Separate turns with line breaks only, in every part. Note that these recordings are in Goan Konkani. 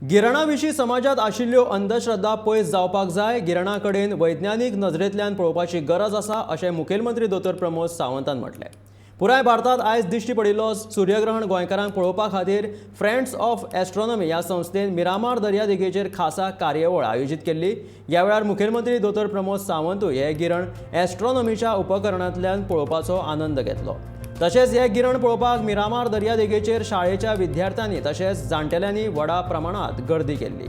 गिराणा विशीं समाजात आशिल्ल्यो अंधश्रद्धा पयस जावपाक जाय. गिराणा कडेन वैज्ञानीक नजरेंतल्यान पळोवपाची गरज आसा, अशें मुखेलमंत्री दोतोर प्रमोद सावंतान म्हटलें. पुराय भारतांत आयज दिश्टी पडिल्लो सूर्यग्रहण गोंयकारांक पळोवपा खातीर फ्रेंड्स ऑफ एस्ट्रॉनॉमी ह्या संस्थेन मिरामार दर्यादेगेचेर खासा कार्यावळ आयोजीत केल्ली. ह्या वेळार मुखेलमंत्री दोतोर प्रमोद सावंतूय हे गिरण एस्ट्रॉनॉमीच्या उपकरणांतल्यान पळोवपाचो आनंद घेतलो. तशेंच हे गिरण पळोवपाक मिरामार दर्यादेगेचेर शाळेच्या विद्यार्थ्यांनी तशेंच जाण्टेल्यांनी व्हडा प्रमाणात गर्दी केल्ली.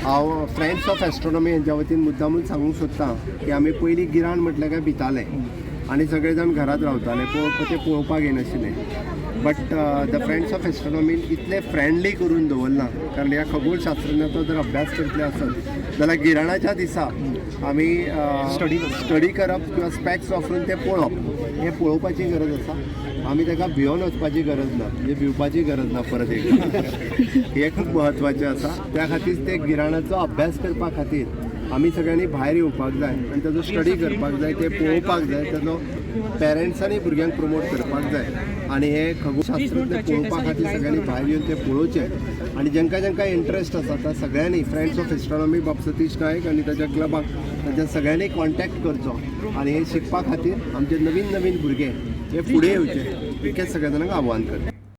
हांव फ्रेंड्स ऑफ एस्ट्रॉनॉमी हेंच्या वतीन मुद्दामून सांगूंक सोदतां की आमी पयलीं गिराण म्हटलें काय भिताले आनी सगळे जाण घरांत रावताले, पळोवप ते पळोवपाक येनाशिल्ले. बट the friends of एस्ट्रॉनॉमीन इतले फ्रेंडली करून दवरलां, कारण ह्या खगोलशास्त्रज्ञाचो जर अभ्यास करतले आसत जाल्यार गिराणाच्या दिसा आमी स्टडी करप किंवा स्पॅक्स वापरून ते पळोवप, हें पळोवपाची गरज आसा. आमी ताका भियोन वचपाची गरज ना, म्हणजे भिवपाची गरज ना परत एकदां. हें खूब म्हत्वाचें आसा. त्या खातीर ते गिराणाचो अभ्यास करपा खातीर आमी सगळ्यांनी भायर येवपाक जाय आनी ताजो स्टडी करपाक जाय, ते पळोवपाक जाय, ताजो पेरंट्सांनी भुरग्यांक प्रमोट करपाक जाय आनी हे खगोलशास्त्र पळोवपा खातीर सगळ्यांनी भायर येवन ते पळोवचें. आनी जांकां जांकां इंट्रस्ट आसा त्या सगळ्यांनी फ्रेंड्स ऑफ एस्ट्रॉनॉमी बाब सतीश नायक आनी ताच्या क्लबाक तांच्या सगळ्यांनी कॉन्टॅक्ट करचो आनी हे शिकपा खातीर आमचे नवीन नवीन भुरगे हे फुडें येवचे, इतकेंच सगळ्या जाणांक आव्हान करता.